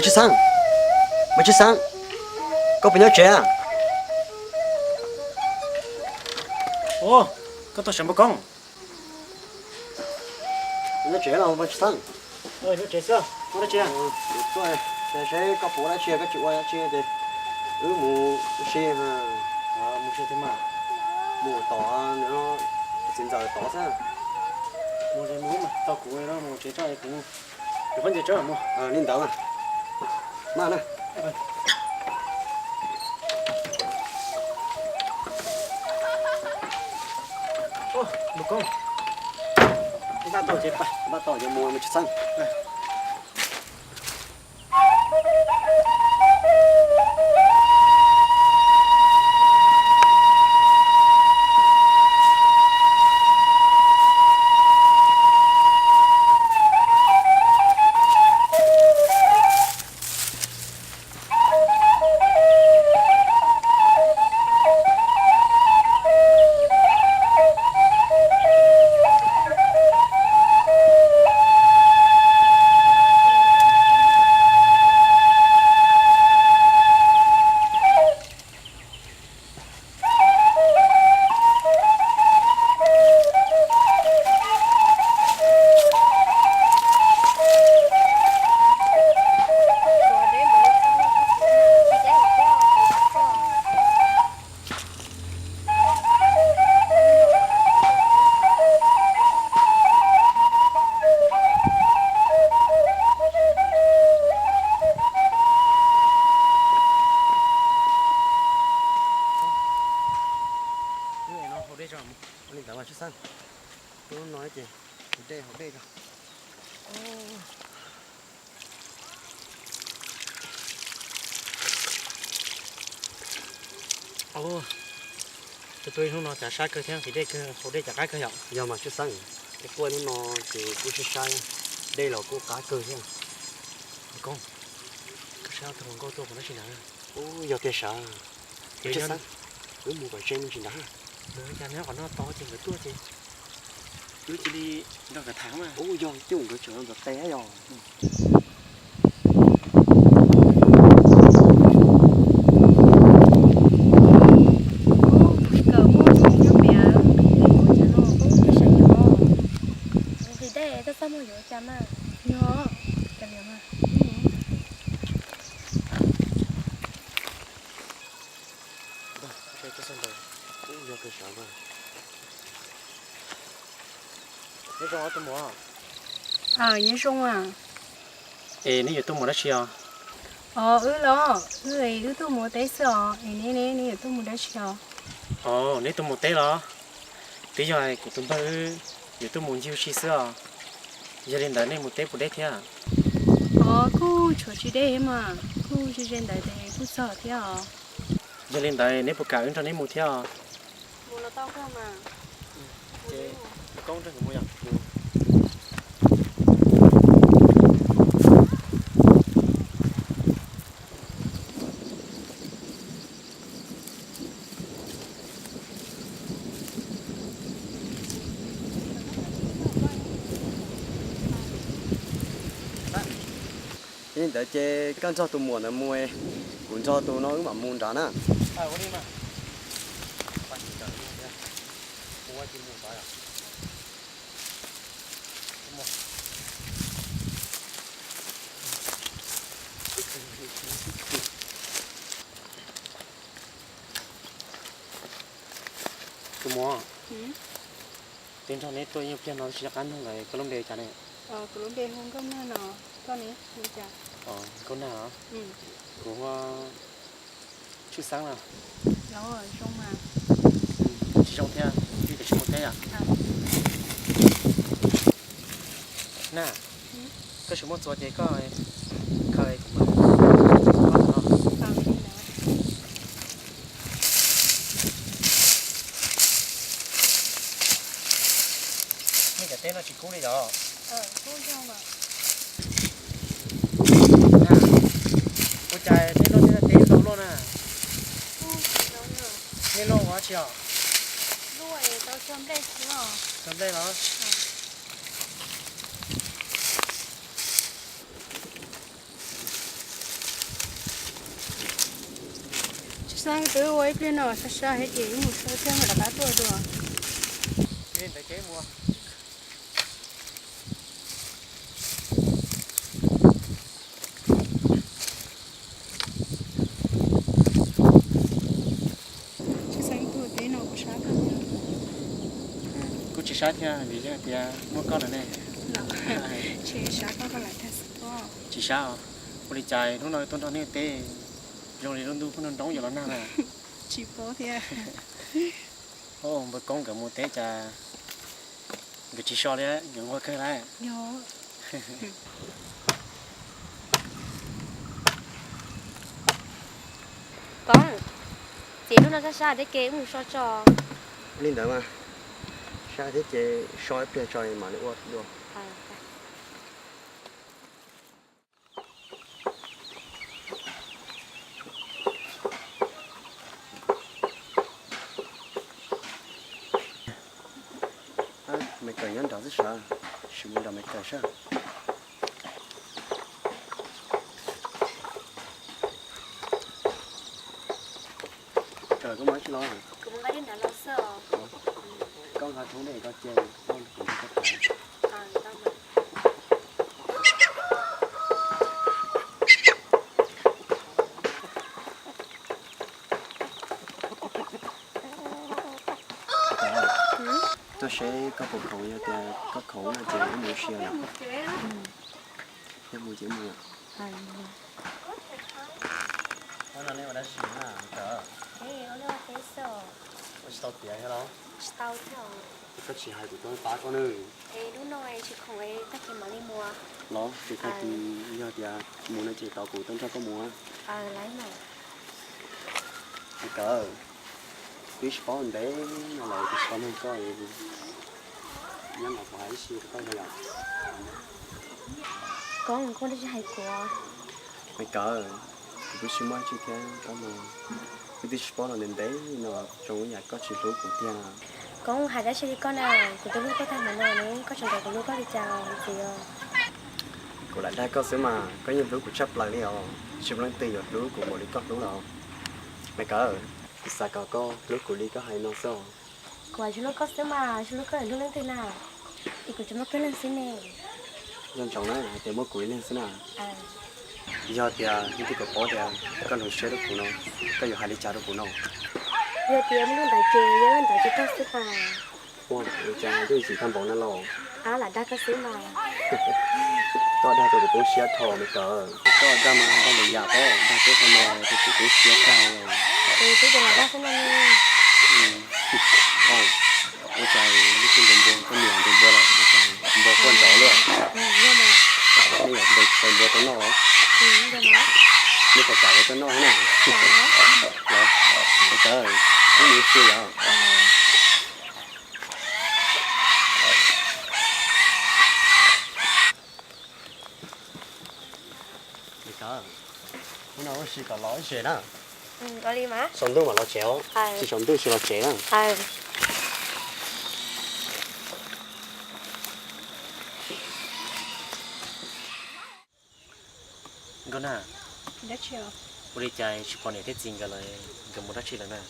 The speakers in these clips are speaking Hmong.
Tshwj Xeeb, Maiv Tshwj Xeeb, koj puas nyob tsev a? Koj tuaj sawv npaum koob. Nyob tsev los Maiv Tshwj Xeeb? Nyob tsev xwb, ua dab tsi? Tuaj saib koj puas ua dab tsi, koj tsis ua dab tsi ces wb mus ua si. Mus si thiab mas. Mus tom txiv ntxawm tod xwb. Mus mus tau kuv mus tsev tso es kuv, kuv pheej nce tso mus. Li ntawd mas. Maj na. Npaum koob, npaj tau ces pais. Npaj tau ces mus Maiv Tshwj Xeeb. Li ntawd mas Tshwj Xeeb, hnub no ces kuv dej haus dej ko. Tus tub hnub no cas sab kawg thiab, nqhis dej kawg, haus dej cas qab kawg yom. Yog mas Tshwj Xeeb, es tuaj hnub no ces kuj sab sab, dej los kuj qab kawg thiab. Koob, koj saib ob tug hluas nkauj tuaj puas nyob tsis ntawd? Ub, yog tiag sav. Tshwj Xeeb, wb mus kom ze me ntsis ntawd. Mus li cas nyob qhov no tod ces nkawd tuaj ces wb cia li nrog nkawd tham mas. Ub, yog coj nkawd tseem los ntxuav tes yog. Kawm muaj tus nyob pem, ua cas no ub, sawv nyob, nqhis dej tab txaj muag yuav cas mas. Yog, cas mas. Nyob zoo ob tug muam. Nyob zoo a. Es neb yuav tuaj mus dab tsi os? Os, wb los, wb, wb tuaj mus teb xwb os, es neb, neb yuav tuaj mus dab tsi os? Os, neb tuaj mus teb los? Twb yog kuv tus npawg wb yuav tuaj mus ncig ua si xwb os. Yog li ntawd nej mus teb puas deb thiab? Os, kuj tshuav tsis deb thiab mas, kuj ze ze ntawd ces kuj txog thiab os. Yog li ntawd neb puas kam wb nrog neb mus thiab os? Mus los tau kawg mas. Ces koob nrog nkawd mus yom. Yog li ntawd ces koj nrog tus muam ntawd mus, kuv nrog tus no wb mam mus nrad na. Tus muam, twb nrog neb tuaj ib pliag no tsis nco qab nug lawm, koj lub npe hu cas ne? Kuv lub npe hu Nkauj Nag no, koj ne? Nkauj Nag los? Kuv hu Tshwj Xeeb no. Zoo mas. Tsis zoo thiab, ib pliag tsis mus teb yom. Nag, koj tsis muaj txuas ces koj khaws kuv mam. Nej cov teb no tsis kub li yom? Ua cas nej luaj tej teb tau luaj na? Nej luaj ua dab tsi os? Cog nplej los? Cog nplej los? Xav twb ua ib pliag no sab sab thiab ces wb mus so thiab mam rov qab tuaj dua. Tsis xav tuaj teb no kuv sab kawg. Kuv tsis sab thiab vim yog tias muaj koj lawm ne. Tsis sab koj, koj lam tag xwb koj. Tsis sab os. Ua li cas hnub no tuaj nrog nej teb zoo li lub ntuj pheej nroo nroo yuav los nag na? Tsis paub thiab. Npawg Koob nkawd mus teb cas nkawd tsis so li, nkawd nquag kawg lawm. Koob, txiv, hnub no sab sab thiab ces wb mus so tso. Li ntawd mas, sab thiab ces so ib pliag tso mam li ua dua. Mes Kawm nyob nrad xwb sav, sim mus nrog Mes Kawm saib. Kawm, koj mus dab tsi los? Koj nqa thoob dej koj ce, kuv nrog koj tham. Tuaj seb koj puas khoom, yog tias koj khoom no ces wb mus ua si lawm. Yog mus ces mus. Ua no nej ua dab tsi na, Kawm? Ua tsis tau tiav thiab los? Koj tsis hais kuv tuaj pab koj nawb. Los ces tag kis yog tias mus no ces tos kuv tuaj nrog koj mus. Kawm, twb tsis paub ntev no lawm, twb tsis tau nug koj, nyob no kuv hais ib si rau koj yom. Koj, koj twb tsis hais kuv. Mes Kawm, kuv twb tsis muaj dab tsi thiab koj no, kuv twb tsis paub los ntev ntev no, zoo ib yam koj tsis hlub kuv tiag. Koj hais dab tsi li koj na, kuv twb hlub koj tag hnub no ne, koj tseem nrog kuv hlub koj li cas txiv os? Kuv lam dag koj xwb mas, koj yeej hlub kuv tshaj plaws li os, tsis muaj leej twg yuav hlub kuv npaum li koj hlub los. Mes Kawm, kuv xav kom koj hlub kuv li koj hais no xwb os. Kuv tsis hlub koj xwb mas, tsis hlub koj yuav hlub leej twg na? Es kuv tsis muaj peb leeg xwb ne. Nco ntsoov na, hais tias muaj kuv ib leeg xwb na. Yog tias leej twg kom paub tias koj hloov siab rau kuv no, koj yuav hais li cas rau kuv no? Yog tias muaj lub ntawd ces yog lub ntawd tsis tau xwb mas. Ua li cas yooj yim tag npaum no los? Lam dag koj xwb mas. Koj dag rau kuv poob siab dhau Mes Kawm. Koj dag mas dag lwm yam, koj dag peb qhov no rau kuv poob siab tag. Ua cas lub tsheb nrau npua, koj niam nrau npua lawm, ua cas npau quaj nrov luaj? Nej yog npau npua tau noj los? Nej puas kam ua tau noj na? Los, ua cas, wb mus ua si yom? Hnub no wb ua si kom los ib ze na. Saum ntuj mam los tsev os. Tsis saum ntuj tsis los tsev na. Nkauj Nag, ua li cas tsis pom niam thiab txiv nkawd lawm, nkawd mus dab tsi lawm na?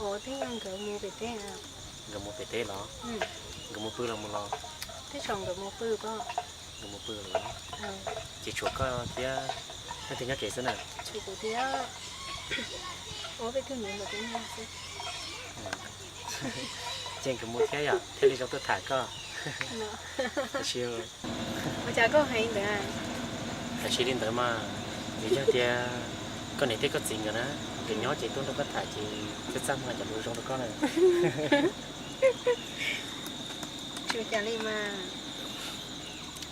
Nkawd mus pem teb los? Nkawd mus pw los mus los? Nkawd mus pw los? Ces tshuav koj thiab leej twg nyob tsev xwb na? Ces nkawd mus thiab yom, thiaj li zoo tuaj tham koj. Tam sim li ntawd mas, vim yog tias koj niam thiab koj txiv nkawd na, nkawd nyob ces tuaj nrog koj tham ces txaj txaj muag cov lus zoo rau koj na.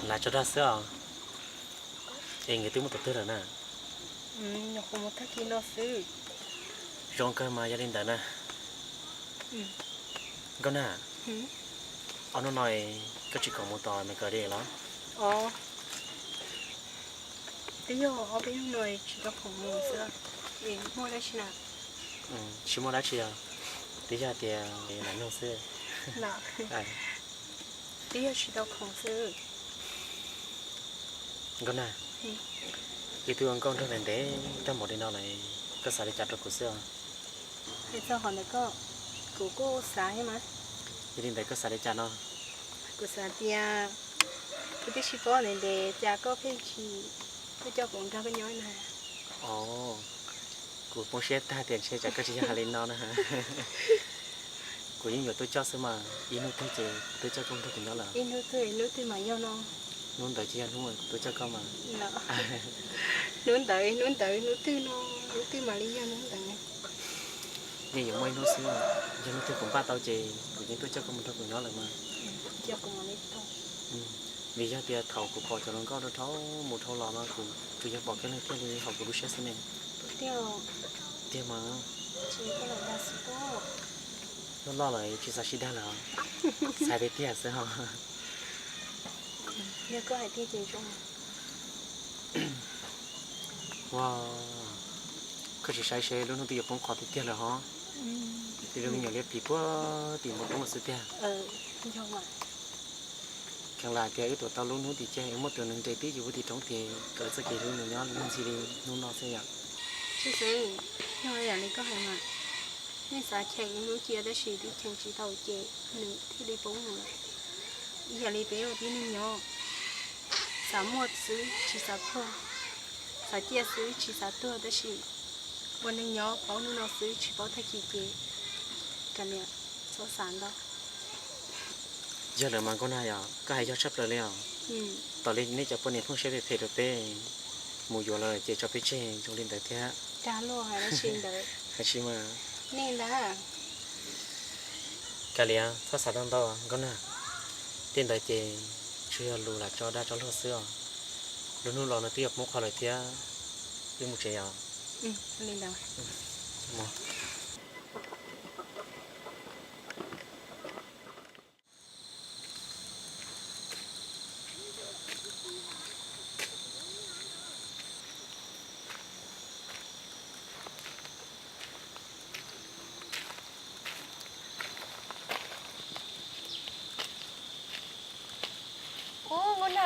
Lav tso dag xwb os. Es nkawd twb muaj tus twg lawm na? Zoo kawg mas yog li ntawd na. Nkauj Nag, ob hnub no koj tsis khoom mus tom Mes Kawm li los? Twb yog ob peb hnub no tsis tau khoom mus xwb. Muaj dab tsi na? Tsis muaj dab tsi os, twb yog tias lam nug xwb. Twb yog tsis tau khoom xwb. Nkauj Nag, wb twb ua nkauj nraug ntev ntev tag npaum li no lawm, koj xav li cas rau kuv xwb os? Hais txog qhov ntawd koj, kuv kuj xav thiab mas. Yog li ntawd koj xav li cas no? Kuv xav tias kuv twb sib paub ntev ntev cas koj pheej tsis tuaj coj kuv nrog koj nyob na. Os, kuv poob siab tag tias ntshe tsam koj tsis yog hais li no na. Kuv yeej yuav tuaj coj xwb mas, ib hnub twg ces kuv tuaj coj koj nrog kuv nyob lawm. Ib hnub twg ib hnub twg mas yog no. Hnub ntawd ces yog hnub kuv tuaj coj koj mas. Hnub ntawd hnub ntawd hnub twg no, hnub twg mam li yog hnub ntawd. Yeej yuav muaj ib hnub xwb, yog hnub twg kuv npaj tau ces kuv yeej tuaj coj koj mus nrog kuv nyob lawm mas. Vim yog tias thaum kuv pom cov hluas nkauj dhau mus dhau los no kuv tsuas yog pom koj leej thiaj li haum kuv lub siab xwb ne. Tiag mas. Loj loj lawm tsis xav sib dag lawm, xav tiag tiag xwb ho. Ua, koj tsis saib seb lub hnub twb yuav poob qho tiag tiag lawm ho. Tej zoo me nyuam liab pliv puag tim npoo roob lawm xwb tiag. Kheev lam tias wb tuav tau lub hnub tim cag wb muab tus neeg nres tib yus puag tim roob ces kom txoj kev hlub nws nyob luag ntxhi li hnub no xwb yom. Tsis xwb, yog yam li koj hais mas, yeej xav cheem ib hnub cia tab sis twb cheem tsis tau ces nws thiaj li poob mus lawm. Ib yam li peb ua tib neeg nyob, xav muaj xwb tsis xav pluag, xav ciaj xwb tsis xav tuag tab sis ua neeg nyob paub hnub no xwb tsis paub tag kis ces kav liam, txhob xav ntau. Yog lawm mas Nkauj Nag yom, koj hais yog tshaj plaws li os. Tos li nej cov poj niam phooj siab phem phem rau peb mus yuav lawm ces tso peb tseg zoo li ntawd thiab. Hais tsis mas, nej ntag. Kav liam, txhob xav tau ntau Nkauj Nag. Tej ntawd ces tsuas yog lus lam tso dag tso luag xwb os. Lub hnub los no twb yuav poob qho lawm thiab, wb mus tsev yom. Ub, Nkauj Nag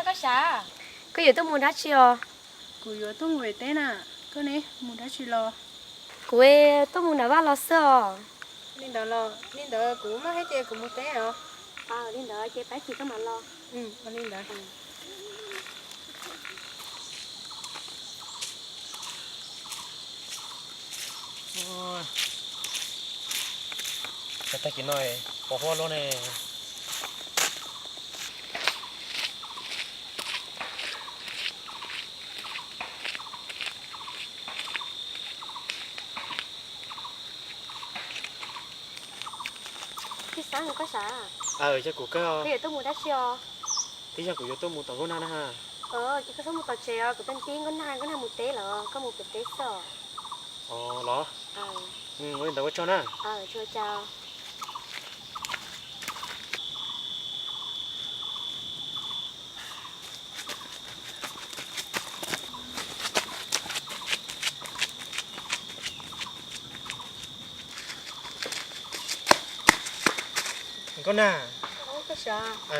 koj sav, koj yuav tuaj mus dab tsi os? Kuv yuav tuaj mus teb na, koj ne mus dab tsi los? Kuv tuaj mus nram vaj los xwb os. Li ntawd los li ntawd kuv maj hais tias kuv mus teb os. Li ntawd ces pab chim koj mam los. Li ntawd. Tag kis no pos huab luaj ne. Tij Xab, koj sav? Aw, yog kuv kawg. Koj yuav tuaj mus dab tsi os? Twb yog kuv yuav tuaj mus tom Nkauj Nag na. Ces koj txhob mus tom tsev os, kuv tau ntsib Nkauj Nag, Nkauj Nag mus teb lawm, koj mus pem teb xwb os. Los, ua li ntawd ua tsaug na. Nkauj Nag,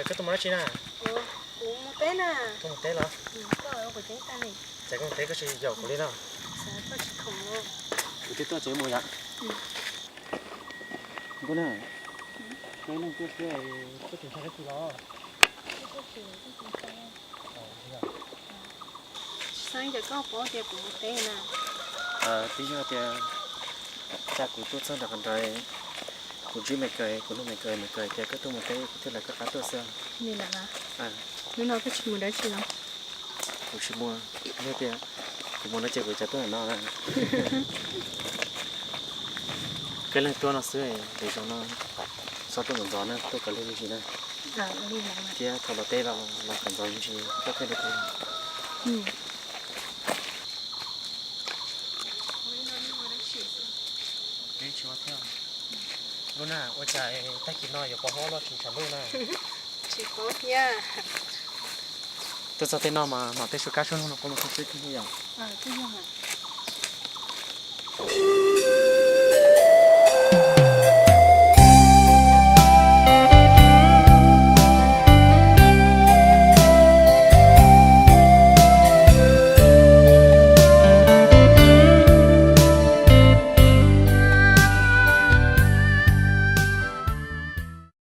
koj tuaj mus dab tsi na? Kuv mus teb na. Koj mus teb los? Cas koj mus teb koj tsis yaum kuv li no? Kuv twb tuaj tsev mus yom. Nkauj Nag, koj ib leeg tuaj xwb, koj tsis ntshai dab tsi los? Tsis xav, cas koj paub tias kuv mus teb na? Twb yog tias cas kuv tuaj txog nram qab nrad, kuv ntsib Maiv Kaws, kuv nug Maiv Kaws, Maiv Kaws tias koj tuaj mus teb, kuv thiaj lawv koj qab tuaj xwb. Hnub no koj tsis mus dab tsi los? Kuv tsis mus, yog tias kuv mus no ces kuv cas tuaj no na. Koj ib leeg tuaj no xwb, lwm zaus no txhob tuaj ntxov ntxov na, tuaj kom lig lig na. Thiab thaum los teb los los kom ntxov me ntsis, tuaj thiaj li tau. Nkauj Nag, ua cas tag kis no yuav pos huab los tsis tshav ntuj na? Tsis paub thiab. Tuaj txog tej no mas mam tej su kab suab nug no qhov no xwb thiab yom.